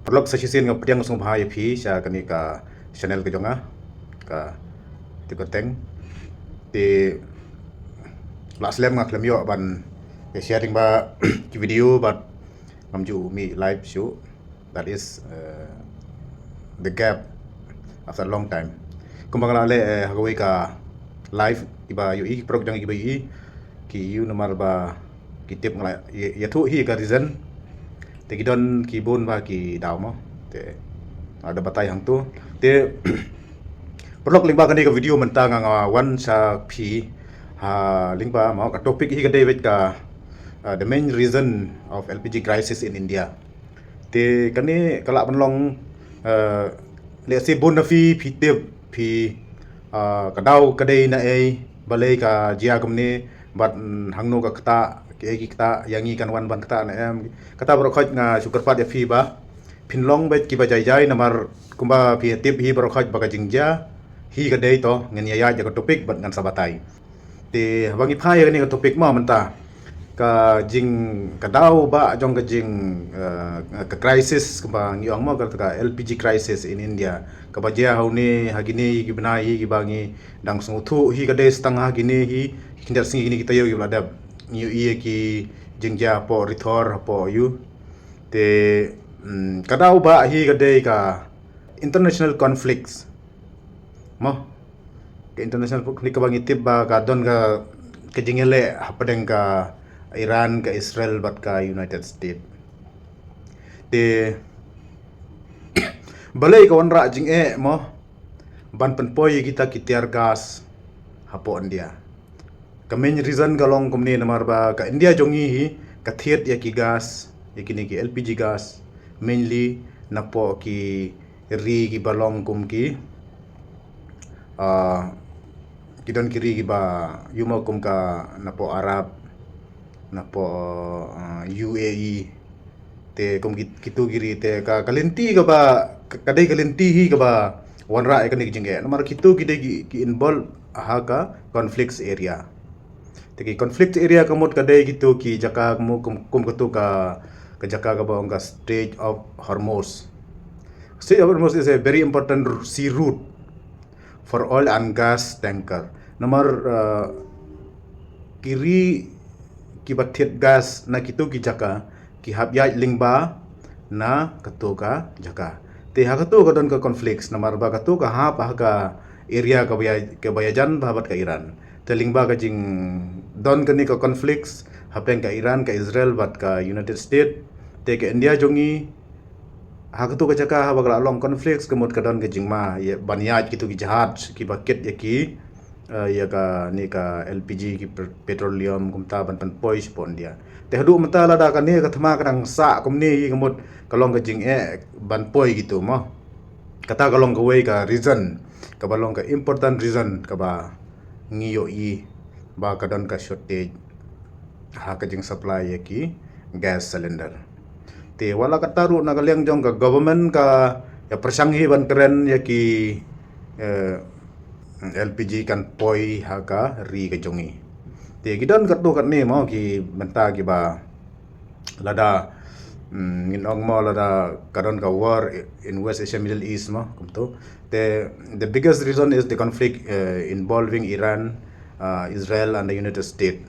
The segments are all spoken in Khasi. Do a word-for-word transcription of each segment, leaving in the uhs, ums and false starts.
Paralok, sa shisien nga pdiang sngewbha ïa phi sha kane ka channel ka jong nga, ka Te Kyrteng. Te la slem nga khlem ïoh ban ïa sharing ba ki video bad ngam ju mih live shuh. That is, uh, the gap after a long time. Kumba nga la leh, eh, ha kawei ka live, kiba ïohi, ki paralok jong ngi kiba ïohi ki ïohi namar ba ki tip nga la ïa, ïathuh hi ka reason. Te ki don ki bun ba ki daw mo. Te nga da batai hangto. Te paralok, lyngba kane ka video mynta nga, nga wan sha phi ha lyngba mo ka topic hi ka dei beit ka, uh, the main reason of L P G crisis in India. Te kane ka lah ban long, eh, lehse bun na phi phi tip phi, ah, ka daw ka dei na ei, balei ka jia kumne, bad, mm, hangno ka ktah, kiei ki ktah, ïa ngi kan wan ban ktah ne em. Kata baroh khoit nga shu kyrpad ïa phi ba phin long beit kiba jai jai, namar kumba phi tip hi baroh khoit ba ka jingjia hi ka dei to, ngan ïaid ïa ka topic bad ngan sa batai. Te haba ngi phai ïa kane ka topic mo mynta, ka jing, ka daw ba jong ka jing, eh, ka crisis kaba ngi ong mo, ka, ka L P G crisis in India, kaba jia ha une ha kine ki bnai hi kiba ngi dang sngewthuh hi, ka dei sa tang ha kine hi ki khyndiat sngi kine ki taïew kiba la dep. Ngi ïohi ïa ki jingjia hapoh Ri Thor, hapoh ïu. Te, mm, ka daw ba hi ka dei ka international conflicts mo. Ka international conflict kaba ngi tip ba ka don ka, ka jingïaleh hapdeng ka Iran, ka Israel bad ka United States. Te balei ka wanrah jingeh mo ban pynpoi ïa kita ki tiar gas hapoh India? Ka main reason ka long kumne, namar ba ka India jong ngi hi ka thied ïa ki gas, ïa kine ki L P G gas, mainly napoh ki ri kiba long kum ki, ah, ki don ki ri kiba ïoh mo kum ka napoh Arab, napoh, ah, U A E. Te kum ki, kitu ki ri te ka, ka lynti kaba, ka, ka dei ka lynti hi kaba wanrah ïa kane ka jingeh. Namar kitu ki dei ki, ki involve ha ka conflict area. Te ki conflict area ka mut ka dei kitu ki jaka ka mut kum, kum katu ka, ka jaka kaba ong ka Strait of Hormuz. Strait of Hormuz is a very important r-, sea route for oil and gas tanker. Namar, uh, ki ri kiba thied gas na kitu ki jaka ki hap ïaid lyngba na katu ka jaka. Te ha katu ka don ka conflicts, namar ba katu ka hap ha ka area kaba ïa, kaba ïajan bha bad ka Iran. Te lyngba ka jingdon kane ka conflicts hapdeng ka Iran, ka Israel bad ka United States, te ka India jong ngi ha katu ka jaka haba ka la long conflicts ka mut ka don ka jingma ïa ban ïaid kitu ki jahaj kiba kit ïa ki, eh, ïa kane ka L P G, ki per-, petroleum kumta ban pynpoi shapoh India. Te haduh mynta lada kane ka thma ka dang sah kumne hi ka mut ka long ka jingeh ban poi kitu mo. Kata ka long kawei ka reason, kaba long ka important reason kaba ngi ïohi ba ka don ka shortage ha ka jingsupply ïa ki gas cylinder. Te wat la katta ruh na ka liang jong ka government ka ïa pyrshang hi ban kren ïa ki, eh, L P G kan poi ha ka ri ka jong ngi. Te ki don katto katne mo ki bynta kiba lada, mm, ngin ong mo lada ka don ka war in West Asia, Middle East mo kumto. Te the biggest reason is the conflict, eh, involving Iran, uh, Israel and the United States.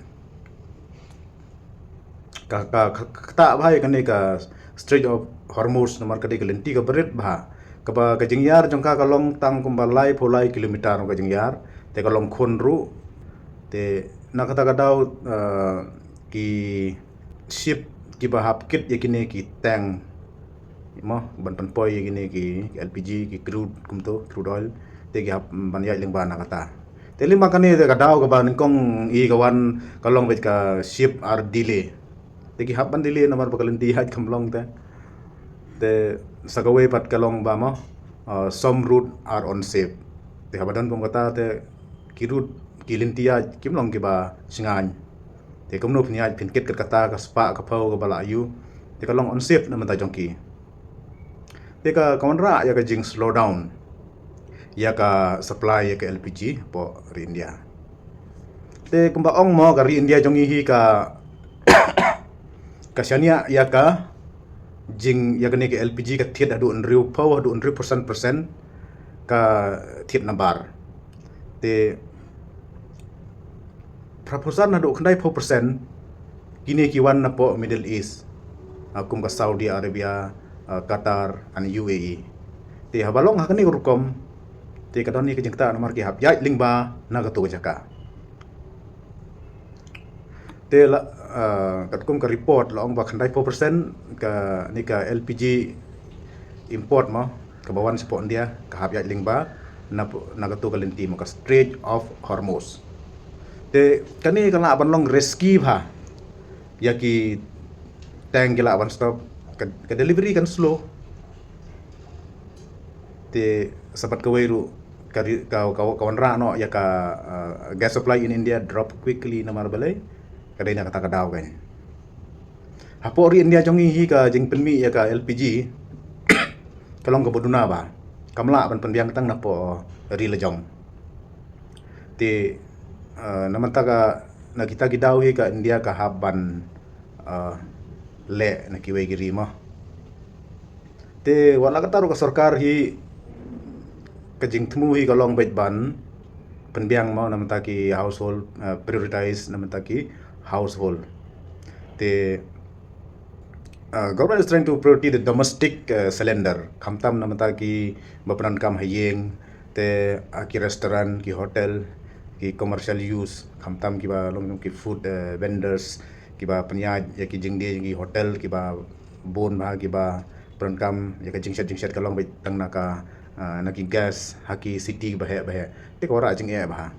Ka, ka, ka, ka ktah bha ïa kane ka Strait of Hormuz, namar ka dei ka lynti kaba rit bha. Kaba ka jingïar jong ka ka long tang kumba laiphew lai kilometer ka jingïar. Te ka long khun ruh. Te na kata ka daw, eh, ki ship kiba hap kit ïa kine ki tank mo, ban pynpoi ïa kine ki, ki L P G, ki crude kumto, crude oil. Te ki hap ban ïaid lyngba na kata. Te lyngba kane te ka daw kaba nyngkong i ka wan ka long beit ka ship ar delay. Te ki hap ban delay namar ba ka lynti ïaid kam long te. Te sa kawei pat ka long ba mo, uh, some route are unsafe. Te haba don kum kata te ki route, ki lynti ïaid kim long kiba shngaiñ. Te kumno phin ïaid phin kit kat kata ka spah ka phew kaba la ïoh. Te ka long unsafe na bynta jong ki. Te ka, ka wanrah ïa ka jing slow down ïa ka supply ïa ka L P G hapoh ri India. Te kumba ong mo ka ri India jong ngi hi ka, ka shaniah ïa ka jing ïa kane ka L P G ka thied haduh hynriewphew, haduh hynriewphew percent, ka thied na bar. Te phra percent haduh khyndaiphew percent kine ki wan napoh Middle East, ah, kum ka Saudi Arabia, ah, Qatar and U A E. Te haba long ha kane ka rukom, te ka don ïa ka jingktah namar ki hap ïaid lyngba na kato ka jaka. Te la, ah, katkum ka report la ong ba khyndaiphew percent kane ka L P G import mo, kaba wan shapoh India, ka hap ïaid lyngba na, na kato ka lynti mo, ka Strait of Hormuz. Te kane ka lah ban long risky bha ïa ki tank, ki lah ban stop, ka, ka delivery kan slow. Te sa bad kawei ruh ka ri-, ka, ka, ka wanrah noh ïa ka, ah, gas supply in India drop quickly namar balei? Ka dei na kata ka daw kan. Hapoh ri India jong ngi hi ka jingpynmih ïa ka L P G ka long kaba duna bha. Kam lah ban pynbiang tang napoh ri la jong. Te, ah, na mynta ka, na kita ki daw hi ka India ka hap ban, ah, leh na kiwei ki ri mo. Te wat la katta ruh ka sorkar hi ka jingthmu hi ka long beit ban pynbiang mo na mynta ki household, ah, prioritize na mynta ki household. Te, ah, government is trying to priority the domestic, ah, cylinder. Khamtam na mynta ki ba pyndonkam ha ïing, te, ah, ki restaurant, ki hotel, ki commercial use, khamtam kiba long ki food, ah, vendors, kiba pynïaid ïa ki jingdie, ki hotel, kiba bun bha, kiba pyndonkam ïa ka jingshet jingshet ka long beit tang na ka, ah, na ki gas ha ki city baheh baheh. Te ka wanrah jingeh bha.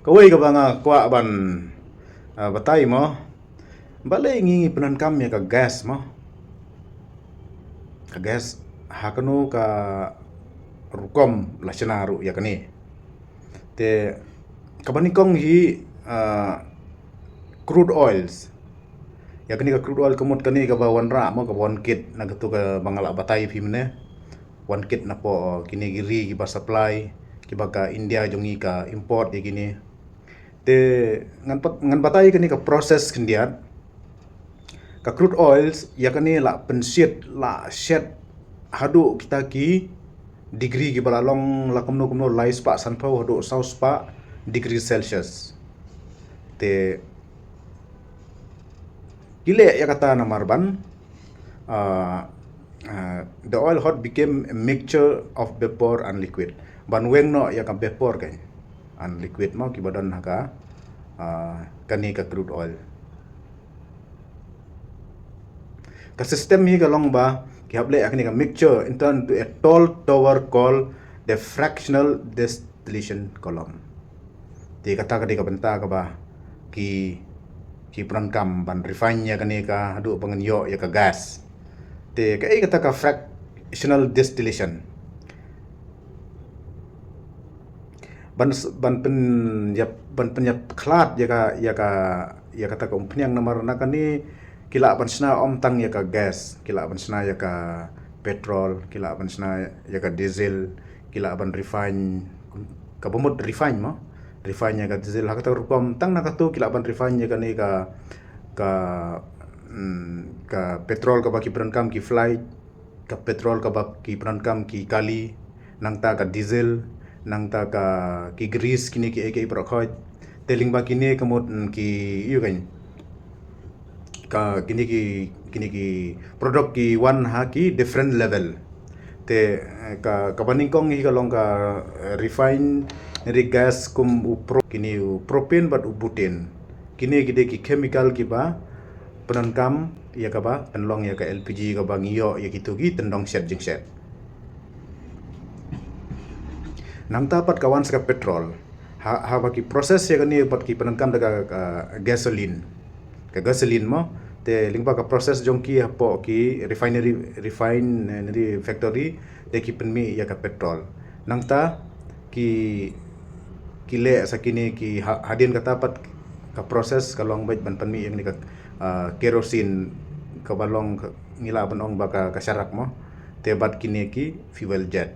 Kawei kaba nga kwah ban, ah, batai mo, balei ngi pyndonkam ïa ka gas mo? Ka gas ha kano ka rukom la shna ruh ïa kane. Te kaba nyngkong hi, ah, crude oils. Ïa kane ka crude oil ka mut kane kaba wanrah mo, kaba wan kit na kato kaba nga la batai phi mynne. Wan kit napoh kine ki ri kiba supply, kiba ka India jong ngi ka import ïa kine. Te ngan pat, ngan batai kane ka process khyndiat. Ka crude oils ïa kane la pynshit, la shet haduh kita ki degree kiba la long la kumno kumno, lai spah sanphew haduh saw spah degree Celsius. Te ki leh ïa kata namar ban, ah, ah, the oil hot became a mixture of vapor and liquid. Ban weng noh ïa ka vapor kan and liquid mo kiba don ha ka, ah, kane ka crude oil. Ka system hi ka long ba ki hap leh ïa kane ka mixture in turn to a tall tower called the fractional distillation column. Te kata ka dei ka bynta kaba ki, ki pyndonkam ban refine ïa kane ka haduh ba ngin ïoh ïa ka gas. Te kaei kata ka fractional distillation? Ban s-, ban pynïap, ban pynïap khlad ïa ka, ïa ka, ïa kata ka umphniang namar na kane ki lah ban shna ym tang ïa ka gas, ki lah ban shna ïa ka petrol, ki lah ban shna ïa ka diesel, ki lah ban refine, kaba mut refine mo, refine ïa ka diesel ha kata rukom, tang na kato ki lah ban refine ïa kane ka, ka, mm, ka petrol kaba ki pyndonkam ki flight, ka petrol kaba ki pyndonkam ki kali, nangta ka diesel, nangta ka ki grease, kine kiei kiei baroh khoit. Te lyngba kine ka mut, mm, ki, ïa kane, ka kine ki, kine ki product ki wan ha ki different level. Te, eh, ka, kaba nyngkong hi ka long ka, eh, refinery gas kum u pro-, kine u propane bad u butane. Kine ki dei ki chemical kiba pyndonkam ïa kaba pynlong ïa ka L P G kaba ngi ïoh ïa kito ki tyndong shet jingshet. Nangta pat ka wan sa ka petrol. Ha, haba ki process ïa kane pat ki pyndonkam da ka, ka gasoline. Ka gasoline mo, te lyngba ka process jong ki hapoh ki refinery, refinery factory, te ki pynmih ïa ka petrol. Nangta ki, ki leh sa kine ki ha-, hadien kata pat ka process ka long beit ban pynmih ïa kine ka, ah, kerosene kaba long ka, ngi lah ban ong ba ka, ka sharak mo. Te bad kine ki fuel jet.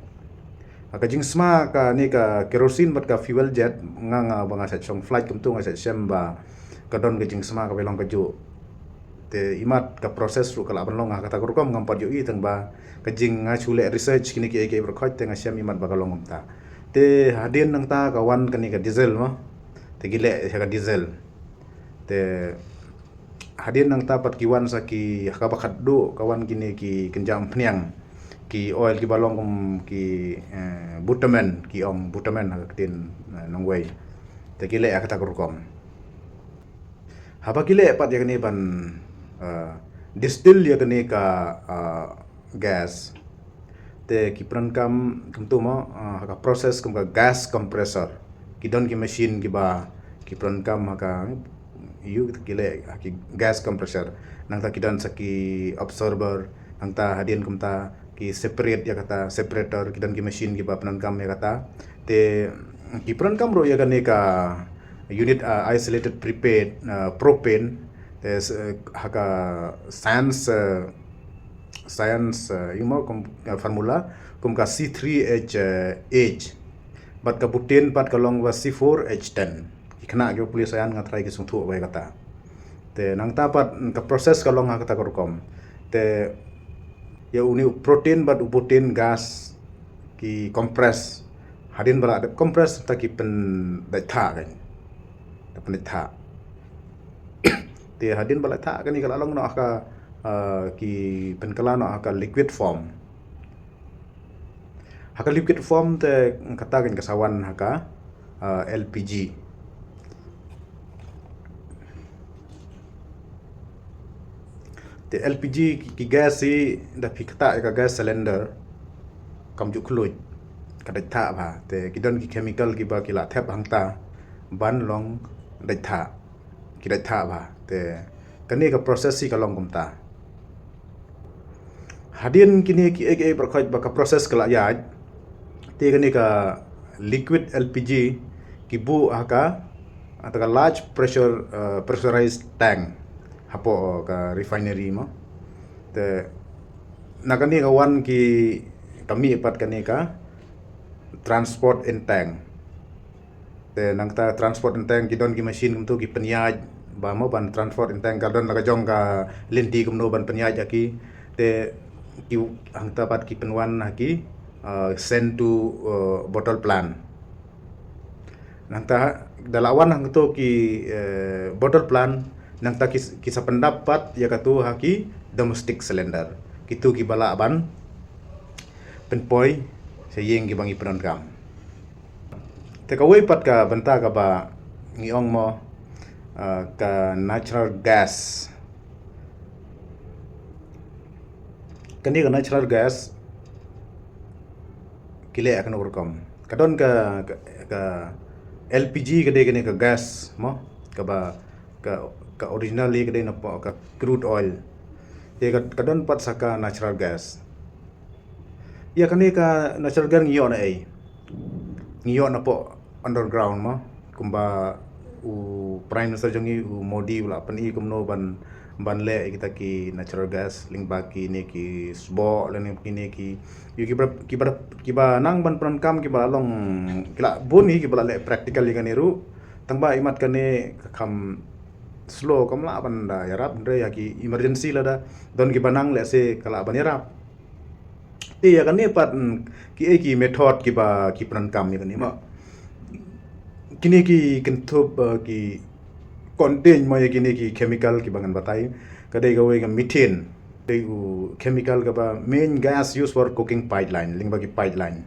Ha ka jingsma kane ka kerosene bad ka fuel jet, nga, nga ba nga sa shong flight kumto nga sa shem ba ka don ka jingsma kaba long kajuh. Te imat ka process ruh ka lah ban long ha kata ka rukom ngam pat ïohi, tang ba ka jing nga shu leh research kine ki ei ki ei baroh khoit te nga shem imat ba ka long kumta. Te hadien nangta ka wan kane ka diesel mo. Te ki leh ha ka diesel. Te hadien nangta pat ki wan sa ki ha kaba khatduh ka wan kine ki kynja umphniang, ki oil kiba long kum ki, eh, butamen, ki ong butamen ha ka ktien, eh, nongwei. Te ki leh ha kata ka rukom. Haba ki leh pat ïa kane ban, eh, distill ïa kane ka, eh, gas. Te ki pyndonkam kumto mo, eh, ha ka process kum ka gas compressor. Ki don ki machine kiba ki pyndonkam ha ka, ïa ki leh ha ki gas compressor. Nangta ki don sa ki absorber, nangta hadien kumta ki separate ïa kata, separator, ki don ki machine kiba pyndonkam ïa kata. Te ki pyndonkam ruh ïa kane ka unit, uh, isolated prepared, uh, propane. Te s-, uh, ha ka science, uh, science, uh, ïa mo kum, uh, formula kum ka C three H eight. Bad ka butane pat ka long ba C four H ten. Ki khynnah kiba pule science nga trai ki sngewthuh ba ïa kata. Te nangta pat ka process ka long ha kata ka rukom. Te ïa une u propane bad u butane gas ki compress. Hadien ba la dep compress te ki pyndait thah kan. Te pyndait thah. Te hadien ba la thah kane ka la long noh ha ka, uh, ki pynkylla noh ha ka liquid form. Ha ka liquid form te kata kan ka sa wan ha ka, uh, L P G. Te L P G ki, ki gas hi da phi ktah ïa ka gas cylinder kam ju khluit, ka dait thah bha. Te ki don ki chemical kiba ki la thep hangta ban long dait thah. Ki dait thah bha. Te kane ka process hi ka long kumta. Hadien kine ki ei ki ei baroh khoit ba ka process ka la ïaid. Te kane ka liquid L P G ki buh ha ka, ha ka large pressure, uh, pressurized tank hapoh ka refinery mo. Te na kane ka wan ki ka mih pat kane ka transport in tank. Te nangta transport in tank ki don ki machine kumto ki pynïaid ba mo ban transport in tank, ka don la ka jong ka lynti kumno ban pynïaid ïa ki. Te ki hangta pat ki pynwan ha ki, uh, send to, uh, bottle plant. Nangta da la wan hangto ki, eh, bottle plant, nangta ki, ki sa pyndap pat ïa kato ha ki domestic cylinder. Kito kiba lah ban pynpoi sha ïing kiba ngi pyndonkam. Te kawei pat ka bynta kaba ngi ong mo, ah, ka natural gas. Kane ka natural gas ki leh ha kano ka rukom. Ka don ka, ka, ka L P G ka dei kane ka gas mo, kaba ka, ka originally ka dei napoh ka crude oil. Te ka, ka don pat sa ka natural gas. Ïa kane ka natural gas ngi ïoh na ei? Ngi ïoh napoh underground mo, kumba u Prime Minister jong ngi u Modi u la pyni kumno ban, ban leh ïa kita ki natural gas lyngba kine ki sboh lane kine ki, ïa kiba, kiba, kiba nang ban pyndonkam kiba la long, ki la bun hi kiba la leh practical ïa kane ruh. Tang ba imat kane ka kham slow, kam lah ban da ïarap, hynrei ïa ki emergency lada don kiba nang lehse ka lah ban ïarap. Te ïa kane pat, mm, ki ei ki method kiba ki pyndonkam ïa kane mo. Kine ki kynthup, eh, ki contain mo ïa kine ki chemical kiba ngan batai. Ka dei kawei ka methane. Dei u chemical kaba main gas used for cooking pipeline, lyngba ki pipeline.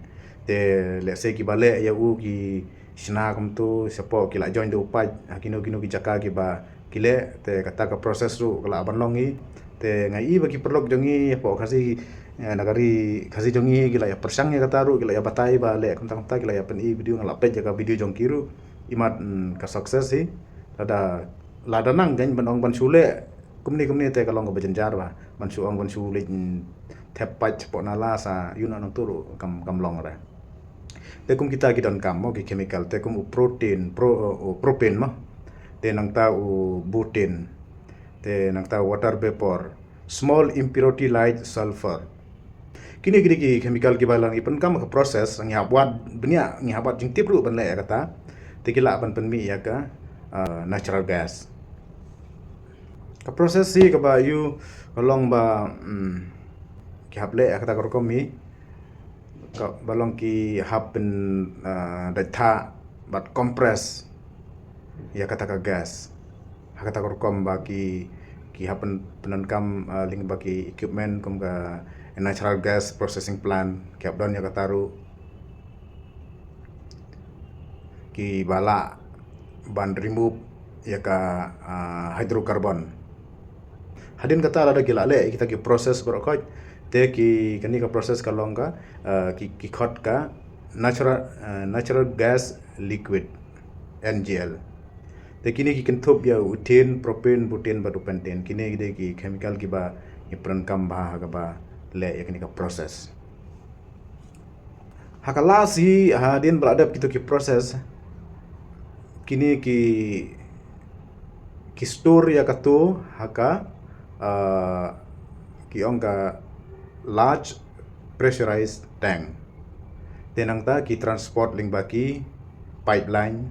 Te lehse kiba leh ïa u ki shna kumto, shapoh ki la join da u pipe ha kino kino ki jaka kiba ki leh, te kata ka process ruh ka lah ban long hi. Te nga i ba ki paralok jong ngi hapoh Khasi, eh, na ka ri Khasi jong ngi ki la ïa pyrshang ïa kata ruh, ki la ïa batai ba leh kumta kumta, ki la ïa pyni video, nga la peit ïa ka video jong ki ruh. Imat, mm, ka success hi. Lada, lada nang kan ban ong ban shu leh kumne kumne te ka long kaba jynjar ba ban shu ong ban shu leit, mm, thep pipe shapoh nala sa ïuh na nangto ruh kam, kam long re. Te kum kita ki donkam mo ki chemical, te kum u protein, pro-, u propane mo. Te nangta u butane. Te nangta u water vapor. Small impurity like sulfur. Kine, kine ki chemical kiba la ngi pyndonkam ha ka process, ngi hap wad bniah, ngi hap wad jingtip ruh ban leh ïa kata. Te ki lah ban pynmih ïa ka, ah, natural gas. Ka process hi kaba ïoh ka long ba, mm, ki hap leh ha kata ka rukom hi, kaba long ki hap pyn, ah, dait thah bad compress ïa kata ka gas ha kata ka rukom ba ki, ki hap pyn, pyndonkam, ah, lyngba ki equipment kum ka natural gas processing plant, ki hap don ïa kata ruh, kiba lah ban remove ïa ka, ah, hydrocarbon. Hadien kata lada ki la leh kita ki process baroh khoit, te ki, kane ka process ka long ka, ah, ki, ki khot ka natural, ah, natural gas liquid, N G L. Te kine ki kynthup ïa u ethane, propane, butane bad u pentane. Kine ki dei ki chemical kiba ngi pyndonkam bha ha kaba leh ïa kane ka process. Ha ka last hi, hadien ba la dep kito ki process, kine ki, ki store ïa kato ha ka, ah, ki ong ka large pressurized tank. Te nangta ki transport lyngba ki pipeline,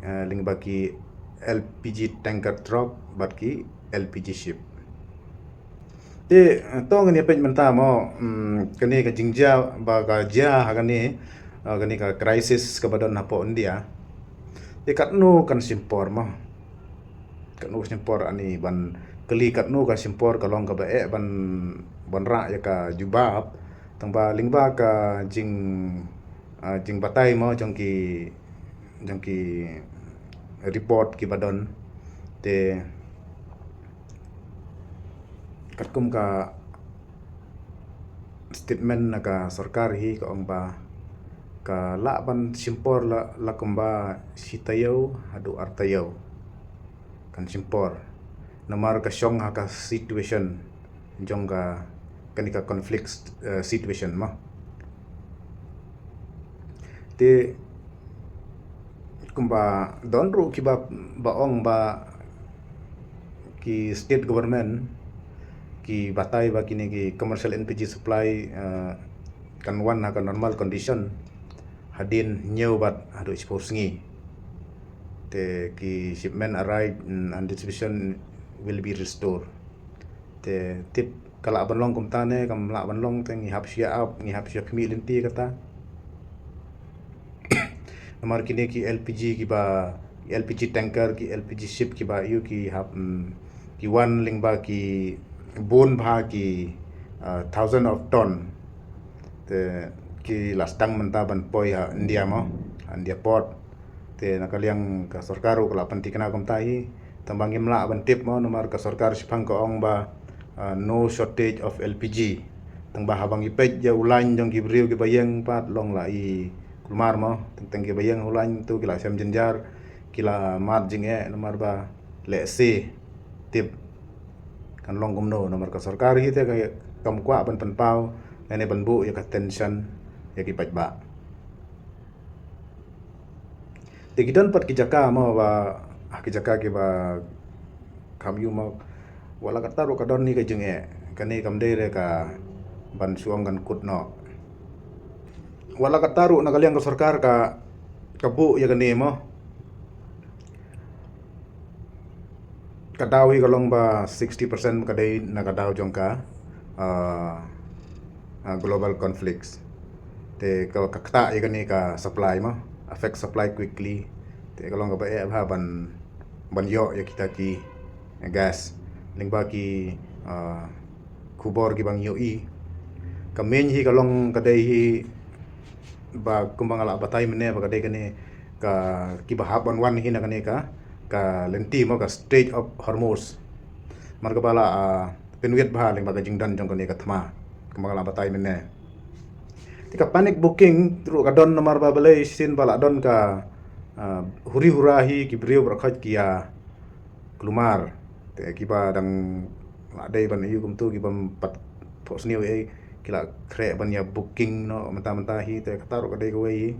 ah, lyngba ki L P G tanker truck bad ki L P G ship. Te, eh, to ngin ïa peit mynta mo, mm, kane ka jingjia ba ka jia ha kane, eh, kane ka crisis kaba don hapoh India. Te katno kan shim por mo. Katno kan shim por, ani ban kylli katno kan shim por ka long kaba eh ban, ban rah ïa ka jubab. Tang ba lyngba ka jing, eh, jingbatai mo jong ki, jong ki report kiba don. Te katkum ka statement na ka sorkar hi ka ong ba ka lah ban shim por la, la kumba shi taïew haduh ar taïew kan shim por. Namar ka shong ha ka situation jong ka, kane ka conflict, eh, situation mo. Te kumba don ruh kiba, ba ong ba ki state government ki batai ba kine ki commercial N P G supply, eh, kan wan ha ka normal condition hadien hynñiew bad haduh shiphew sngi. Te ki shipment arrive, mm, and distribution will be restored. Te tip ka lah ban long kumta ne kam lah ban long, te ngi hap shu ïa ap, ngi hap shu ïa khmih lynti kata. Namar kine ki L P G kiba, L P G tanker, ki L P G ship kiba ïoh ki hap, mm, ki wan lyngba ki bun bha ki, ah, thousand of ton. Te ki la sdang mynta ban poi ha India mo, ha India port. Te na ka liang ka sorkar ruh ka la pynthikna kumta hi. Tang ba ngim lah ban tip mo, namar ka sorkar shiphang ka ong ba, ah, no shortage of L P G. Tang ba haba ngi peit ïa u lain jong ki briew kiba ïeng pat long la i kulmar mo. Teng teng kiba ïeng u lain tu ki la shem jynjar, ki la mad jingeh namar ba lehse tip kan long kumno, namar ka sorkar hi te ka kam kwah ban pynpaw lane ban buh ïa ka tension ïa ki paidbah. Te ki don pat ki jaka mo ba, ah, ki jaka kiba kham ïoh mo. Wat la katta ruh ka don hi ka jingeh, kane kam dei re ka ban shu ong kan kut noh. Wat la katta ruh na ka liang ka sorkar ka, ka buh ïa kane mo. Ka daw hi ka long ba sixty percent ka dei na ka daw jong ka, ah, ah, global conflicts. Te ka, ka ktah ïa kane ka supply mo, affect supply quickly. Te ka long kaba eh bha ban, ban ïoh ïa kita ki gas. Lyngba ki, ah, khubor kiba ngi ïohi, ka main hi ka long ka dei hi ba kumba nga la batai mynne ba ka dei kane ka, kiba hap ban wan hi na kane ka, ka lynti mo, ka Strait of Hormuz. Mar kaba la, ah, pynwit bha lyngba ka jingdon jong kane ka thma kumba nga la batai mynne. Te ka panic booking ruh ka don namar ba balei shisien ba la don ka, ah, huri hura hi ki briew baroh khoit ki ïa kulmar. Te kiba dang la dei ban ïoh kumtu, kiba ym pat thoh sniew ei, ki la khreh ban ïa booking noh mynta mynta hi, te kata ruh ka dei kawei hi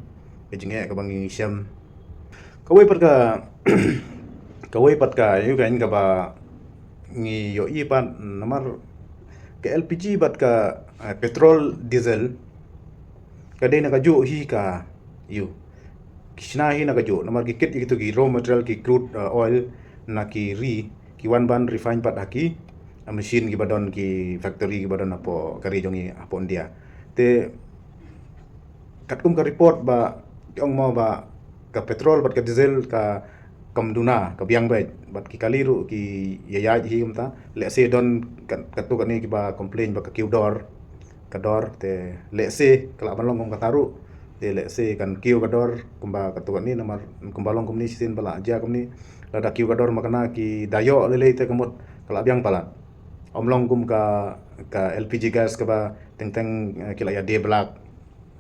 ka jingeh kaba ngi shem. Kawei pat ka, kawei pat ka ïoh ka, kaba ngi ïohi pat namar ka L P G bad ka, eh, petrol diesel ka dei na kajuh hi ka ïoh. Ki shna hi na kajuh namar ki kit ïa kito ki raw material, ki crude, uh, oil na ki ri, ki wan ban refine pat ha ki, ah, machine kiba don, ki factory kiba don hapoh ka ri jong ngi hapoh India. Te katkum ka report ba ki ong mo ba ka petrol bad ka diesel ka kam duna, ka biang beit, bad ki kali ruh ki ïaid hi kumta. Lehse don kat, katto katne kiba complain ba ka kiew dor, ka dor, te lehse ka lah ban long kum kata ruh. Te lehse kan kiew ka dor kumba katto katne, namar kumba long kumne shisien ba la jia kumne. Lada kiew ka dor ma kane ki da ïoh lei lei te ka mut ka lah biang palat. Ym long kum ka, ka L P G gas kaba teng teng, eh, ki la ïa die black,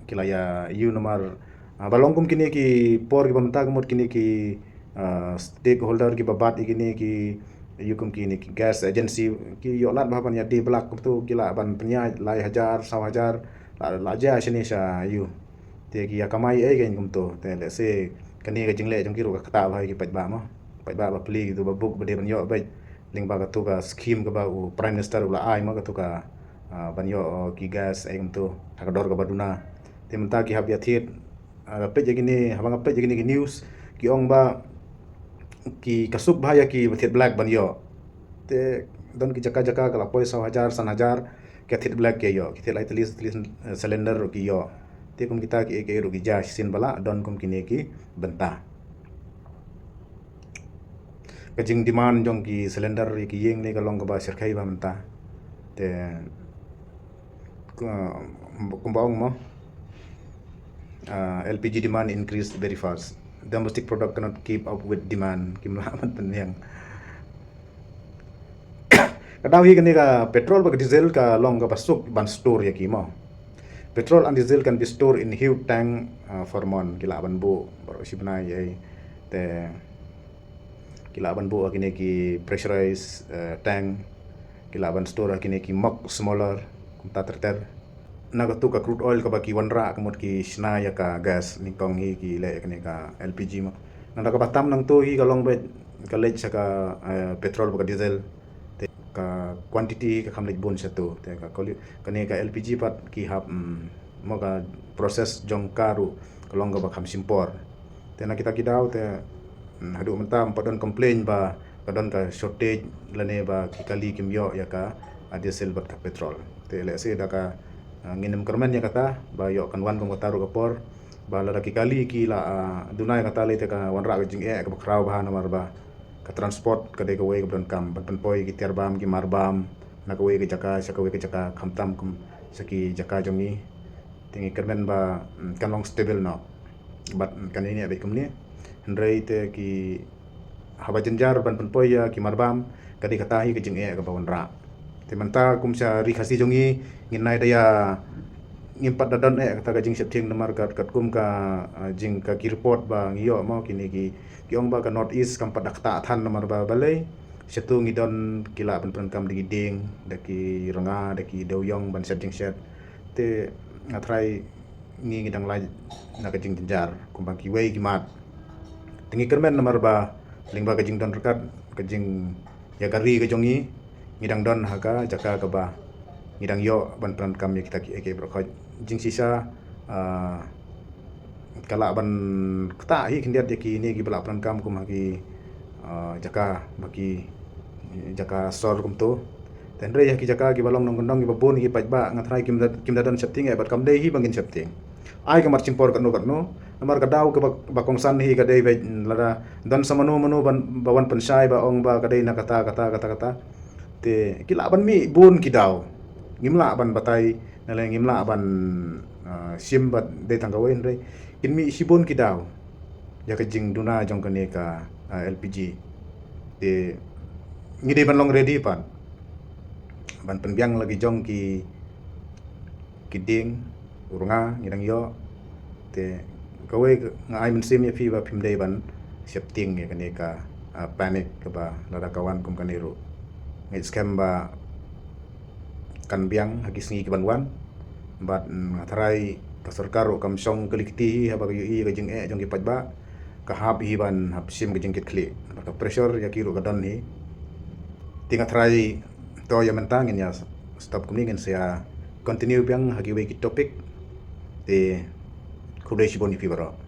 ki la ïa ïoh, namar, ah, ba long kum kine ki por kiba mynta ka mut kine ki, ah, stakeholder kiba bat ïa kine ki, ïoh kum kine ki gas agency, ki ïoh lad bha ban ïa die black kumto, ki lah ban pynïaid lai hajar, saw hajar, la, la jia shane sha ïoh. Te ki ïa kamai ei kein kumto. Te lehse kane ka jingleh jong ki ruh ka ktah bha ïa ki paidbah mo. Paidbah ba pli kito ba buk ba dei ban ïoh beit lyngba kato ka scheme kaba u Prime Minister u la ai mo, kato ka, ah, ban ïoh, oh, ki gas ei kumto ha ka dor kaba duna. Te mynta ki hap ïa thied, ah, peit ïa kine, haba nga peit ïa kine ki news, ki ong ba ki, ka suk bha ïa kiba thied black ban ïoh. Te don ki jaka jaka ka la poi saw hajar, san hajar, ki thied black ki ïoh, ki thied lai tylli, tylli, eh, cylinder ruh ki ïoh. Te kum kita kiei kiei ruh ki jia shisien ba la don kum kine ki bynta. Ka jingdemand jong ki cylinder ïa ki ïing ne ka long kaba shyrkhei bha mynta. Te, ku-, kumba ong mo, ah, L P G demand increased very fast. Domestic product cannot keep up with demand. Kim lah ban pynbiang. Ka daw hi kane ka petrol bad ka diesel ka long kaba suk ban store ïa ki mo. Petrol and diesel can be stored in huge tank, uh, for month. Ki lah ban buh baroh shi bnai ei. Te ki lah ban buh ha kine ki pressurized, uh, tank. Ki lah ban store ha kine ki muck smaller, kumta ter ter. Na katu ka crude oil kaba ki wanrah ka mut ki shna ïa ka gas, nyngkong hi ki leh ïa kane ka L P G mo. Nangta kaba tam nangtu hi ka long beit ka leit sha ka, eh, petrol bad ka diesel. Te ka quantity ka kham leit bun shatu. Te ka quali-, kane ka L P G pat ki hap, mm, mo ka process jong ka ruh ka long kaba kham shim por. Te na kita ki daw te, mm, haduh mynta ym pat don complain ba ka don ka shortage lane ba ki kali kim ïoh ïa ka, ah, diesel bad ka petrol. Te lehse da ka, ah, ngin ym kyrmen ïa kata ba ïoh kan wan kum kata ruh ka por ba lada ki kali ki la, ah, duna ïa kata lei te ka wanrah ka jingeh kaba khraw bha namar ba ka transport ka dei kawei kaba donkam ban pynpoi ki tiar bam, ki mar bam na kawei ka jaka sha kawei ka jaka, khamtam kum sha ki jaka jong ngi. Te ngi kyrmen ba, mm, kan long stable noh. Bad, mm, kan ïaineh beit kumne. Hynrei te ki haba jynjar ban pynpoi ïa ki mar bam, ka dei kata hi ka jingeh kaba wanrah. Te mynta kum sha Ri Khasi jong ngi, ngin nai da ïa, ngim pat da don eh kata ka jingsheptieng namar kat, katkum ka, ah, jing ka ki report ba ngi ïoh mo kine ki, ki ong ba ka North East kam pat da ktah than namar ba balei. Shatu ngi don ki lah ban pyndonkam da ki dieng, da ki rnga, da ki dewïong ban shet jingshet. Te nga tharai ngi, ngi dang lait na ka jingjynjar kumba kiwei ki mat. Te ngi kyrmen namar ba lyngba ka jingdon ryngkat, ka jingïakari ka jong ngi, ngi dang don ha ka jaka kaba ngi dang ïoh ban pyndonkam ïa kita kiei kiei baroh khoit. Jingshisha, ah, ka lah ban ktah hi khyndiat ïa kine kiba lah pyndonkam kum ha ki, ah, jaka ba ki jaka sor kumto. Te hynrei ha ki jaka kiba long nongkyndong kiba bun ki paidbah, nga tharai kim da, kim da don sheptieng eh bad kam dei hi ba ngin sheptieng. Ai ka mat shim por katno katno. Namar ka daw kaba, ba kongsan hi ka dei ba lada don sa mano mano ban, ba wan pynshai ba ong ba ka dei na kata, kata, kata, kata. Te ki lah ban mih bun ki daw. Ngim lah ban batai, nalai ngim lah ban, ah, shim ba dei tang kawei hynrei kin mih shibun ki daw ïa ka jingduna jong kane ka, ah, L P G. Te ngi dei ban long ready pat ban pynbiang la ki jong ki, ki dieng, u rnga ngi dang ïoh. Te kawei ka, nga ai mynsiem ïa phi ba phim dei ban sheptieng ïa kane ka, ah, panic kaba lada ka wan kum kane ruh. Ngeit skhem ba kan biang ha ki sngi ki ban wan. Bad, mm, nga tharai ka sorkar ruh kam shong kylli kti hi haba ka ïohi ka jingeh jong ki paidbah. Ka hap hi ban hap shim ka jingkitkhlieh. Bad ka pressure ïa ki ruh ka don hi. Te nga tharai to ïa mynta ngin ïa stop kumne, ngin sa ïa continue biang ha kiwei ki topic. Te khublei shibun ïa phi baroh.